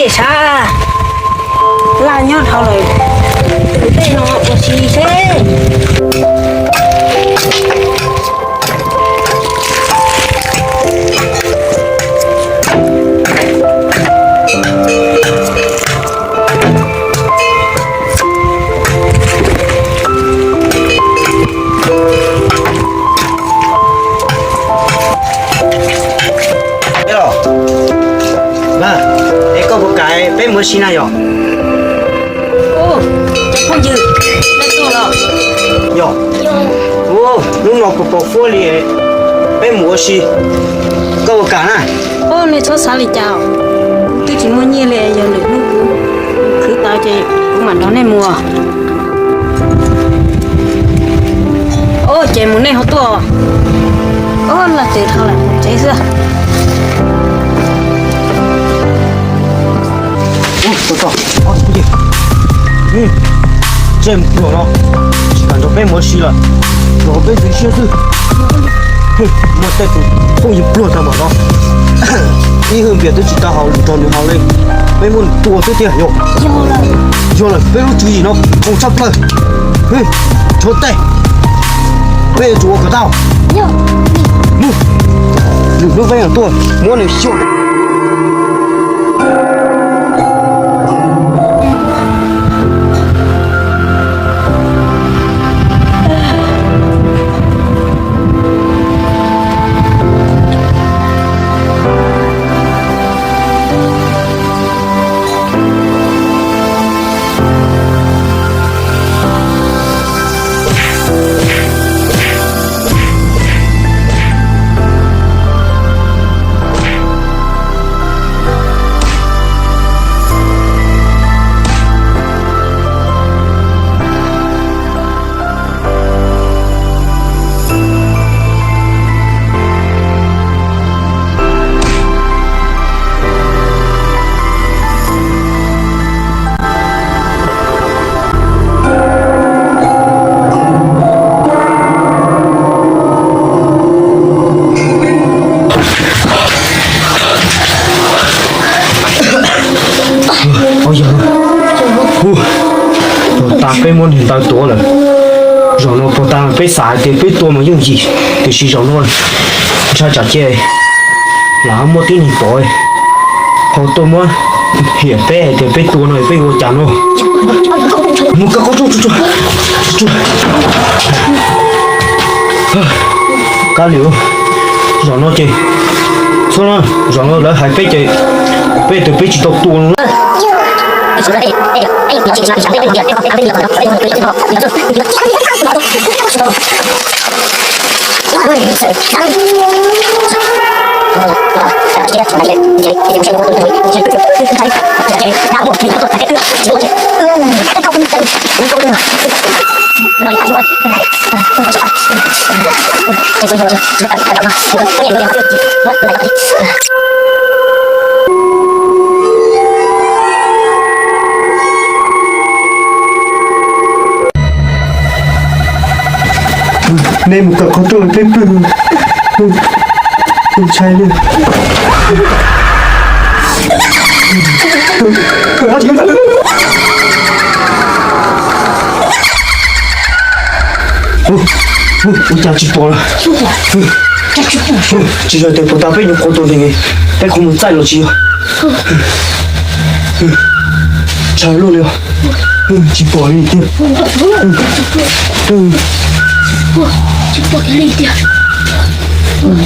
Tej sav laj nyob dhau lawm, tej no ua si seb. Es koj puas kam peb mus ua si na yog? Yog, hnub no kuv pom fuab li, peb mus ua si, koj puas kam na? Nej txhob xav li cas, twb tsis muaj nyiaj li, yog lwm hnub kuv khwv tau ces kuv mam nrog nej mus. Ces mus nej ho tuaj. Laj twm dhau lawm, mus tsev xwb. Tseg pluag no, tsis kam nrog peb mus ua si lawm, nrog peb ntxeev siab xwb. Muaj tej tus phooj ywg pluag tag npaum no, ib hwj npias twb tsis tau haus lus nrog nws haus li, peb muab nws tua xwb tiag yog? Yog lawm, peb lub tswv yim no zoo tshaj plaws. Tshuav tej, peb yuav tsum ua kom tau. Mus, lwm hnub peb mam tuaj muab nws xyuas. Puag ta peb muab niag ntawd tuav lawm. Zaum no puag ta peb xav hais tias peb tua mas yooj yim, tiam sis zaum no ntshai tsam ces lam muaj tib neeg pom ho tuaj muab hiam peb hais tias peb tua no peb ua cas no. Mus ka qhov tsuj tsuj tsuj. Kab liam, zaum no ces txhob, zaum no lawv hais peb ces peb tias peb tsis tau tua no. Nej mus kom qhov rooj peb pw. Ntshai li. Ua cas tsis pom lawm? Tsis yog tias puag ta peb nyuam qhuav tua nws, peb qhuav mus txaij los tsis yog. Ntshai luaj li os. Tsis pom li tiag.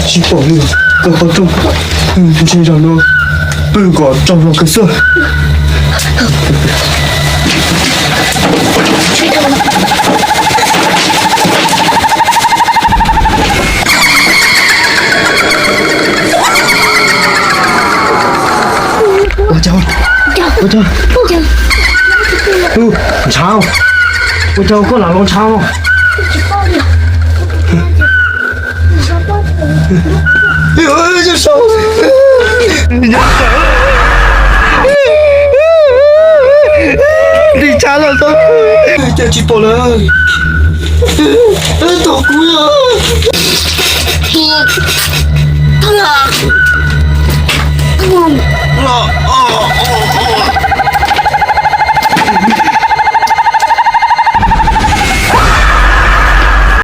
Tsis pom li os. Koj qhov rooj, ntshe zaum no pw kom tsaug zog kawg xwb. Ua cas, ua cas, ntshav, ua cas koj lam los ntshav no? Ntshav los tau, cas tsis pom lawm. Tos kuv.